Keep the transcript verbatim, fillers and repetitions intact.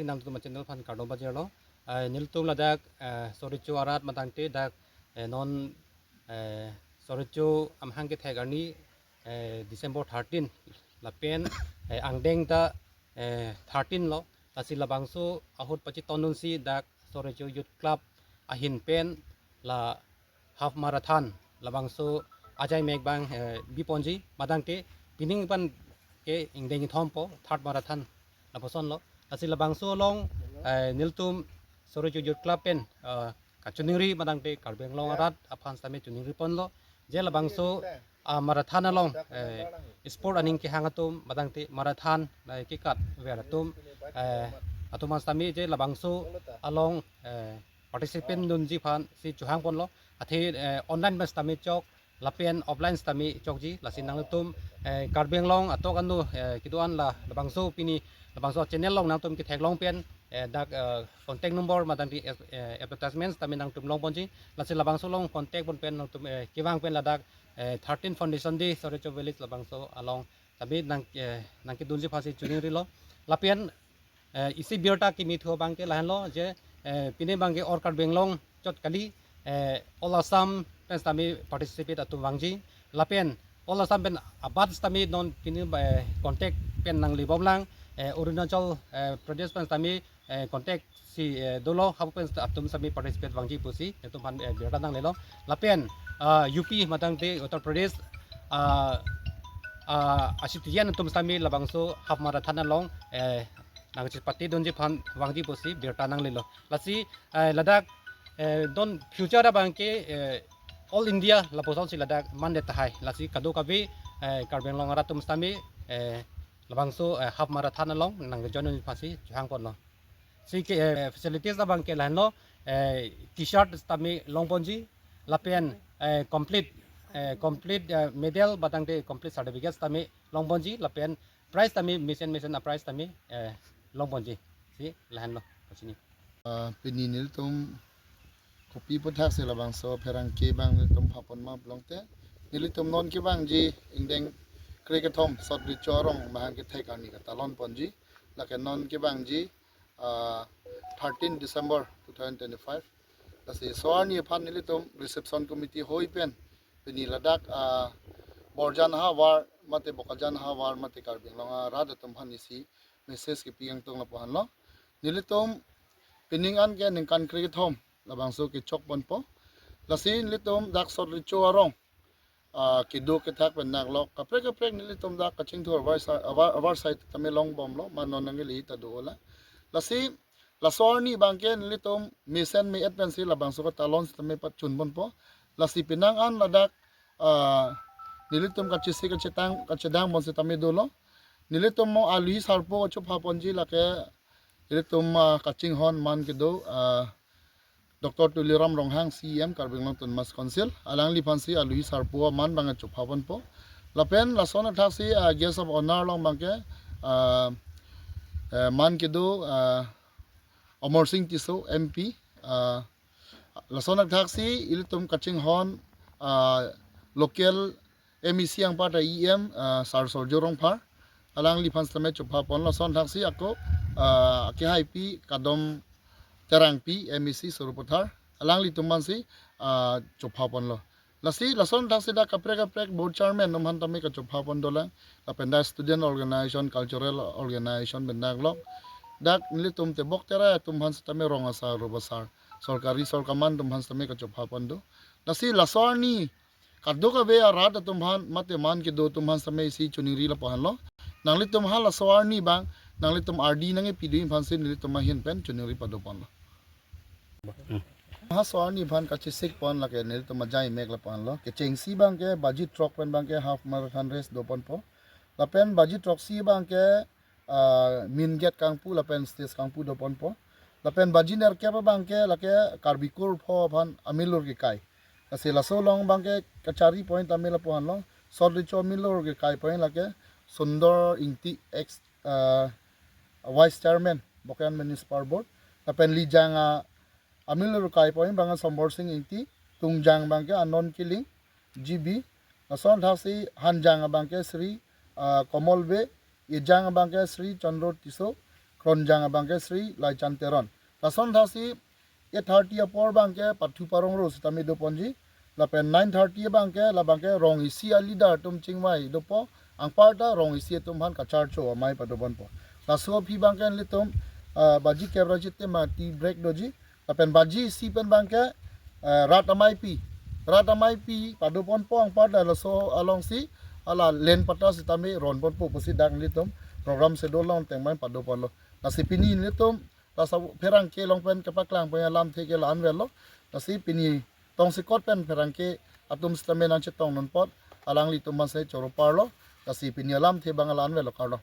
Nangtum channel aphan kardom pajirlo. Eh, nelitum ladak, eh, Sot Recho arat matangte dak, eh, non, eh, Sot Recho amahang kethek arni, eh, December thirteen lapen, eh, angdeng ta, eh, thirteen lo. Lasi labangso ahut pachetongdunsi dak Sot Recho Youth Club ahin pen la half marathon labangso ajai mek abang, eh, biponji matangte pining aphan ke ingdeng kethom po third marathon lapuson lo. Lasi labangso along, eh, nelitum Sot Recho Youth Club pen, eh, kachiningri matangte Karbi Anglong arat aphan sitame chiningri ponlo. Je labangso, ah, marathon along, eh, sport aning kehang atum matangte marathon, eh, kekat ver atum, eh, atum aphan sitame je labangso along, eh, participant dunji aphansi chohang ponlo. Athe, eh, online pen sitame chok lapen offline sitame chokji. Lasi nangtum, eh, Karbi Anglong atok anu, eh, kedo-an la labangso pini labangso channel along nangtum ketheklong pen, eh, dak, eh, contact number matangte, eh, advertisement sitame nangtum longponji. Lasi labangso along contact pon pen nangtum, eh, kevang pen ladak, eh, thirteen Foundation Day Sot Recho Village labangso along sitame nang, eh, nangkedunji aphansi chiningrilo. Lapen, eh, isi birta kimi thu abangke lahenlo je, eh, pini abangke all Karbi Anglong chot kali, eh, all Assam pen sitame participate atum vangji. Lapen all Assam pen abat sitame non pini, eh, contact pen nanglebomlang, eh, Arunachal, eh, Pradesh pen sitame, eh, contact si, eh, dolo, hapu pen atum sitame participate vangji pusi nelitum aphan, eh, birta nanglelo. Lapen, ah, U P matangte Uttar Pradesh, ah, ah, a-citizen atum sitame labangso half marathon along, eh, nangchepatedunji aphan vangji pusi birta nanglelo. Lasi, eh, ladak, eh, non future abangke, eh, all India lapuson si ladak mandet tahai. Lasi kadokave, eh, Karbi Anglong arat atum sitame, eh, labangso, eh, half marathon along nangjoin dunji aphansi chohang ponlo. Si ke, eh, facilities abangke lahenlo, eh, T-shirt sitame longponji, lapen, eh, complete, eh, complete, eh, medal matangte complete certificate sitame longponji, lapen prize sitame mesen mesen a-prize sitame, eh, longponji. Si lahenlo kachini. Ah, pini nelitum kopi aputhaksi labangso pherangke abang nelitum phapon ma pulote, nelitum non kevangji ingdeng krekethom Sot Recho arong mahang kethek arni katalon ponji. Lake non kevangji, ah, thirteen December two thousand twenty-five. Lasi so arni aphan nelitum reception committee hoi pen pini ladak, ah, Borjan havar mate Bokajan havar mate Karbi Anglong arat atum aphan isi message kepi kangtung lapu-anlo. Nelitum pining an ke ningkan krekethom labangso kechok ponpo. Lasi nelitum dak Sot Recho arong, ah, kedo kethak pen naklok kaprek kaprek nelitum dak kachingthur avar sa-, avar, avar side tame longbomlo, ma non nangli ta do-ola. Lasi laso arni abangke nelitum mesen me-et pensi labangso katalon sitame pachun ponpo. Lasi penang an ladak, ah, nelitum kachesik kachetang kachedang pon sitame dolo. Nelitum mo aluhi sarpo kachopha ponji lake nelitum, ah, kachinghon man kedo, ah, Doctor Tuliram Ronghang, C E M Karbi Anglong Autonomous Council, alangliphansi aluhi sarpo aman abang chopha ponpo. Lapen lason athaksi, ah, guest of honor along abangke, ah, eh, man kedo, ah, Amarsing Tisso, M P, ah, lason athaksi ilitum kachinghon, ah, local M E C anparta E M, ah, Sar Sorjo Rongphar, alangliphan sitame chopha ponlo. Lason athaksi ako, ah, kehaipi Kadom Terangpi, M E C Sarupathar, alanglitum aphansi, ah, chopha ponlo. Lasi lason athaksi dak kaprek kaprek board chairman atum aphan tame kachopha pon dolang. Lapen dak student organization, cultural organization pen naklok. Dak nelitum tebok terai atum aphan sitame rong asar, rup asar, sorkari sorkaman atum aphan sitame kachopha pon do. Lasi laso arni kadokave arat atum aphan mate man kedo atum aphan sitame isi chiningri lapu-anlo. Nanglitum ha laso arni abang nanglitum ardi nangkepi do aphansi nelitum ahin pen chiningri pado ponlo. Ha laso arni aphan kachesik pon lake nelitum ajai mek lapu-anlo. Kechengsi abangke baji throk pen abangke half marathon race do ponpo. Lapen baji throksi abangke, ah, main gate kangpu lapen stage kangpu do ponpo. Lapen baji nerkep abangke lake Karbi Kurpho aphan amilur kekai. Lasi laso along abangke kachari point tame lapu-anlo. Sot Recho amilur kekai point lake Sundor Ingti, ex, ah, Vice Chairman Bokajan Municipal Board. Lapen Lijang a amilur kekai point abangke Sombor Sing Ingti, Tungjang abangke Anon Killing, G B, lason athaksi Hanjang abangke Sri, ah, Komol Bey, Ejang abangke Sri Chandro Tisso, Ronjang abangke Sri Laichan Teron. Lason thasi eight thirty apor abangke Pathu Parong Ro sitame doponji. Lapen nine thirty abangke labangke rong isi a-leader atum chingvai dopo, anparta rong isi atum aphan kacharcho amei padoponpo. Laso aphi abangke nelitum, ah, baji kep ra jite ma tea break doji. Lapen baji isi pen abangke, eh, rat ameipi. Rat ameipi padoponpo, anparta laso alongsi hala len patta sitame ronponpo pusi dak nelitum program schedule along tengmai padoponlo. Lasi pini nelitum laso pherangke along pen kepaklang pen alamthe ke la-an avelo. Lasi pini tongsekot pen pherangke atum sitame nangchetong non apot alanglitum aphansi choro parlo. Lasi pini alamthe abang la-an avelo, kardom.